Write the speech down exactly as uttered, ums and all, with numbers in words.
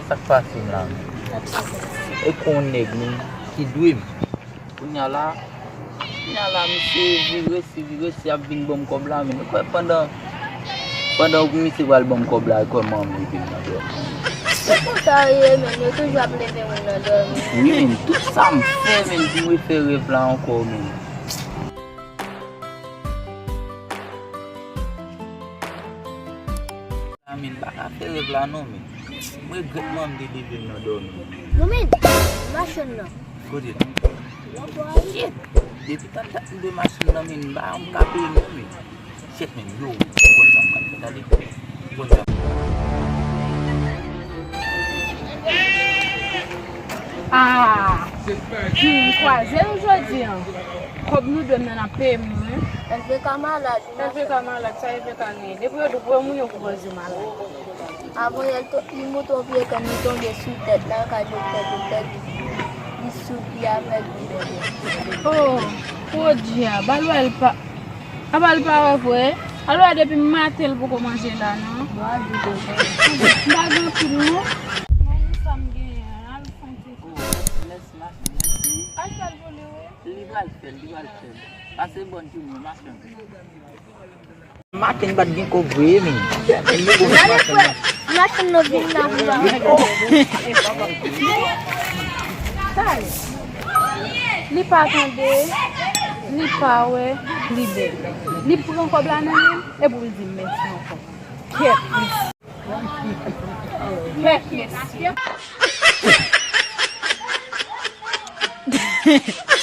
Sa k pase m la menm? E kon nèg menm ki dwe m. Kounya la, kounya la, misye vire si, vire si, ap vin ban m kòb la menm. Ou kwè pandan, pandan misye pral ban m kòb la, e kwè manmi vin nan dòmi. Se konsa yo ye, men yo toujou ap leve moun nan dòmi. Wi, men tout sa m fè, men pou m refè rèv la ankò, men. Amen, m pa ka fè rèv la non, men. M regrèt manman m te leve m nan dòmi. Non, men, machann nan. Kote l? Shit! Depi tann dat m dwe machann nan, men, m pa janm ka peye l non, men. Shit, men, yo, ou konn sa m pral fè, tande? Ou konn sa. Ah! Hmm, m kwaze l jodi a. Kòb nou dwe m nan ap peye m, wi. L vle ka malad. L vle ka malad, sa l vle ka genyen. Depi yo di w pran moun yo pou bòz yo malad. Avan yè, li to-, li moute yon pye kann, li tonbe sou tèt, l al kay doktè, doktè di li soud, li avèg, li bèbè. Oh, podyab, al wè l pa, apa l pa wè vre? Al wè depi maten l poko manje la, non? Bon, al di devan. M pa gen anpil, non. Mwen, sa m genyen, al fè yon ti. Oh, mèsi, mèsi, mèsi. Al fè l pou li, wi. Li pral fè l, li pral fè l. Pase bòn jounen, machann. Maten m pa t gen kòb vre, men. Gade frè, machann nan vin la pou la. Li pa tande, li pa wè, li bèl. Li pran kòb la nan men m, epi l di m mèsi ankò. Kèt, mesye. Kèt, mesye.